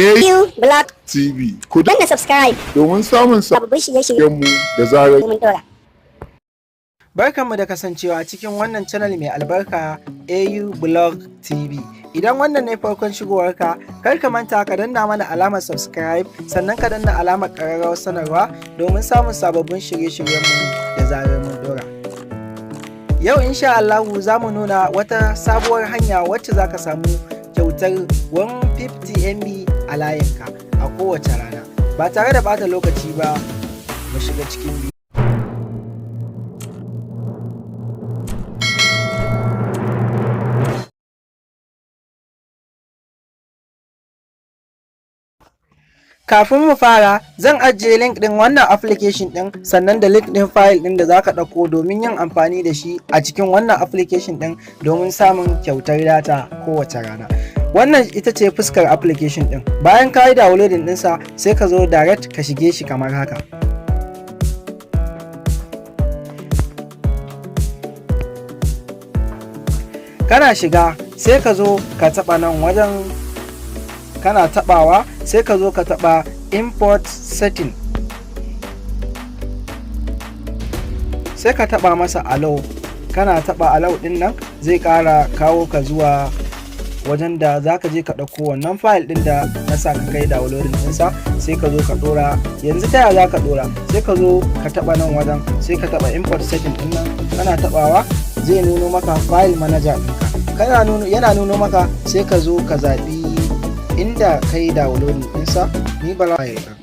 AU Blog TV. Ku danna subscribe domin samun sababbin shirye-shiryen mu da zarar mun dora. Barkanmu da kasancewa cikin wannan channel mai albarka AU Blog TV. Idan wannan ne farkon shigowarka, kar ka manta ka danna mana alamar subscribe, sannan ka danna alamar ƙararrawar sanarwa domin samun sababbin shirye-shiryenmu da zarar mun dora. Yau insha Allahu za mu nuna wata sabuwar hanya wacce za ka samu kyautar 150 MB a layinka a kowace rana. Ba tare da bata lokaci ba, mu shiga cikin bidiyo. Kafin mu fara, zan ajiye link ɗin wannan application ɗin, sannan da link ɗin file ɗin da za ka ɗauko domin yin amfani da shi a cikin wannan application ɗin domin samun kyautar data kowace rana. Wannan ita ce fuskar application ɗin. Bayan ka yi downloading ɗinsa, sai ka zo direct ka shige shi kamar haka. Kana shiga, sai ka zo ka taɓa nan wajen. Kana tabawa, sai ka zo ka taba import setting, sai ka taba masa allow. Kana taba allow din nan, zai kara kawo ka zuwa wajen da za ka je ka ɗauko wannan file ɗin da na sa ka kai downloading ɗinsa, sai ka zo ka ɗora. Yanzu ta yaya za ka ɗora? Sai ka zo ka taɓa nan wajen, sai ka taɓa import setting ɗin nan. Kana taɓawa, zai nuno maka file manager ɗinka. Kana nuno, yana nuno maka, sai ka zo ka zaɓi inda ka yi downloading ɗinsa. Ni bara file ɗin,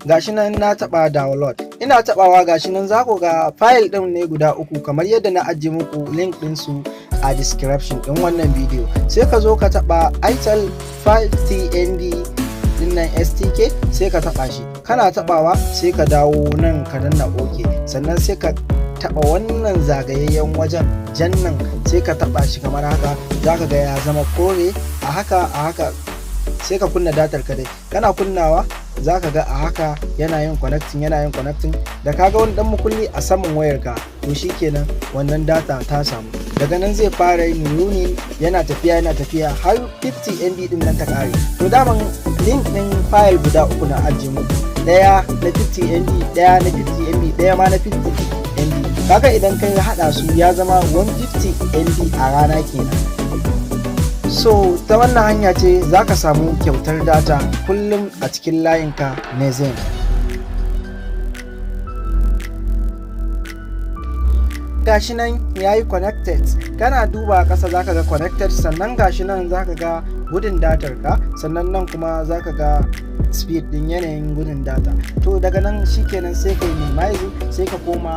gashi nan na taɓa download. Ina taɓawa, gashi nan za ku ga file ɗin ne guda uku kamar yadda na ajiye muku link ɗinsu a description ɗin wannan bidiyo. Sai ka zo ka taɓa itel 5tnb ɗin nan stk, sai ka taɓa shi. Kana taɓawa, sai ka dawo nan ka danna OK, sannan sai ka taɓa wannan zagayayyen wajen jan nan, sai ka taɓa shi kamar haka. Za ka ga ya zama kore a haka. A haka sai ka kunna datar ka dai. Kana kunnawa, za ka ga a haka yana yin connecting, yana yin connecting. Da ka ga wani dan mukulli a saman wayarka, to shikenan, wannan data ta samu. Daga nan zai fara yin running, yana tafiya, yana tafiya har 50 MB din nan ta kare. To daman link din file guda uku na ajiye muku, daya na 50 MB, daya na 50 MB, daya ma na 50 MB. Kaga idan kai hada su, ya zama 150 MB a rana kenan. So ta wannan hanya ce za ka samu kyautar data kullum a cikin layinka na Zain. Gashi nan ya yi connected. Kana duba ƙasa, zaka ga connected, sannan gashi nan zaka ga gudun datar ka, sannan nan kuma zaka ga speed din yanayin gudun data. To daga nan shikenan, sai kai minimizing, sai ka koma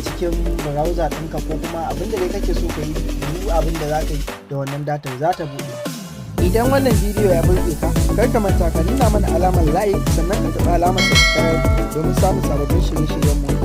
cikin browser ɗinka ko kuma abin da dai kake so ka yi, duk abin da za ka yi da wannan datar za ta buɗe. Idan wannan bidiyo ya burge ka, kar ka manta ka nuna mana alamar like, sannan ka taɓa alamar subscribe domin samun sababbin shirye-shiryen mu da